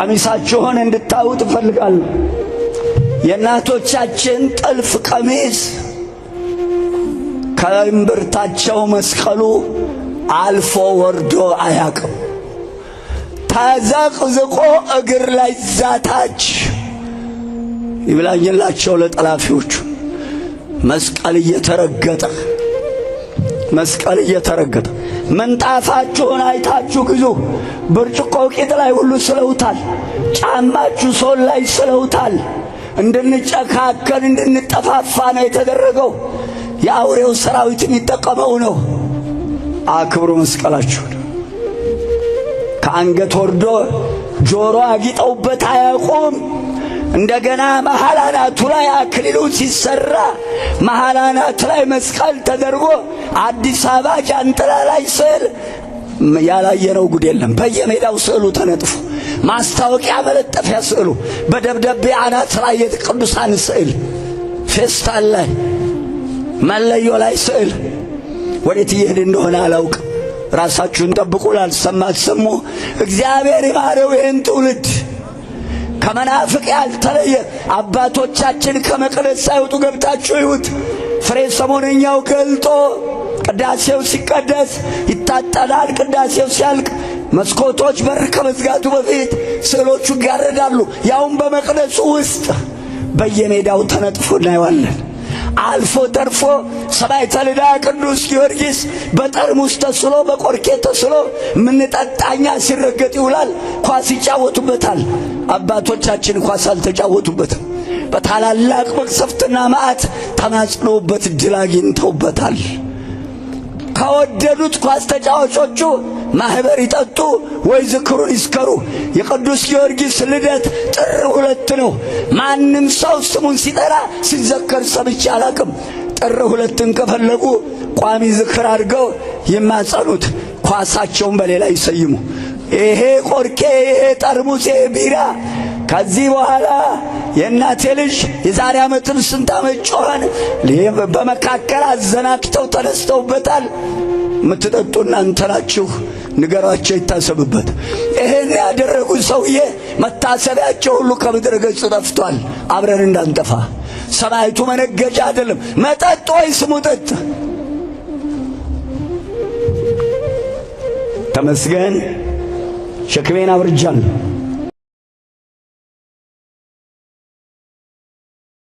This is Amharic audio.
ቀሚሳችሁን እንድታዩት እፈልጋለሁ። የእናቶቻችን ጥልፍ ቀሚስ ከእምብርታቸው መስቀሉ አልፎ ወርዶ አያውቅም። ተዘቅዝቆ እግር ላይ ዛታች ይብላኝላቸው ለጠላፊዎቹ። መስቀል እየተረገጠ፣ መስቀል እየተረገጠ። ምንጣፋችሁን አይታችሁ ግዙ። ብርጭቆ ቂጥ ላይ ሁሉ ስለውታል። ጫማችሁ sole ላይ ስለውታል። እንድንጨካከን እንድንጠፋፋ ነው የተደረገው። የአውሬው ሰራዊት የሚጠቀመው ነው። አክብሩ መስቀላችሁን። ከአንገት ወርዶ ጆሮ አጊጠውበት አያውቁም። እንደገና መሃል አናቱ ላይ አክሊሉ ሲሰራ መሃል አናቱ ላይ መስቀል ተደርጎ አዲስ አበባ ጃንጥላ ላይ ስዕል ያላየነው ጉድ የለም። በየሜዳው ስዕሉ ተነጥፎ፣ ማስታወቂያ መለጠፊያ ስዕሉ፣ በደብዳቤ አናት ላይ የቅዱሳን ስዕል፣ ፌስታል ላይ፣ መለዮ ላይ ስዕል። ወዴት እየሄድ እንደሆነ አላውቅም። ራሳችሁን ጠብቁ። ላልሰማ አትሰሙ። እግዚአብሔር ይማረው ይህን ትውልድ። ከመናፍቅ ያልተለየ አባቶቻችን ከመቅደስ ሳይወጡ ገብታችሁ ይሁት። ፍሬ ሰሞነኛው ገልጦ ቅዳሴው ሲቀደስ ይታጠናል። ቅዳሴው ሲያልቅ መስኮቶች በር ከመዝጋቱ በፊት ስዕሎቹ ይጋረዳሉ። ያውም በመቅደሱ ውስጥ በየሜዳው ተነጥፎ እናየዋለን። አልፎ ተርፎ ሰማዕተ ልዳ ቅዱስ ጊዮርጊስ በጠርሙስ ተስሎ፣ በቆርኬ ተስሎ ምንጠጣኛ ሲረገጥ ይውላል። ኳስ ይጫወቱበታል። አባቶቻችን ኳስ አልተጫወቱበትም። በታላላቅ መቅሰፍትና መዓት ተማጽነውበት ድል አግኝተውበታል። ከወደዱት ኳስ ተጫዋቾቹ ማህበር ይጠጡ ወይ ዝክሩን ይስከሩ። የቅዱስ ጊዮርጊስ ልደት ጥር 2 ነው። ማንም ሰው ስሙን ሲጠራ ሲዘከር ሰምቼ አላቅም። ጥር 2ን ከፈለጉ ቋሚ ዝክር አድርገው ይማጸኑት፣ ኳሳቸውን በሌላ ይሰይሙ። ይሄ ቆርኬ፣ ይሄ ጠርሙስ፣ ይሄ ቢራ ከዚህ በኋላ የእናቴ ልጅ የዛሬ ዓመትም ስንት ዓመት ጮኸን በመካከል አዘናግተው ተነስተውበታል። የምትጠጡ እናንተ ናችሁ፣ ንገሯቸው፣ ይታሰብበት። ይሄን ያደረጉ ሰውዬ መታሰቢያቸው ሁሉ ከምድረ ገጽ ጠፍቷል። አብረን እንዳንጠፋ። ሰማይቱ መነገጃ አይደለም፣ መጠጥ ወይስ ሙጠጥ። ተመስገን፣ ሸክሜን አብርጃለሁ።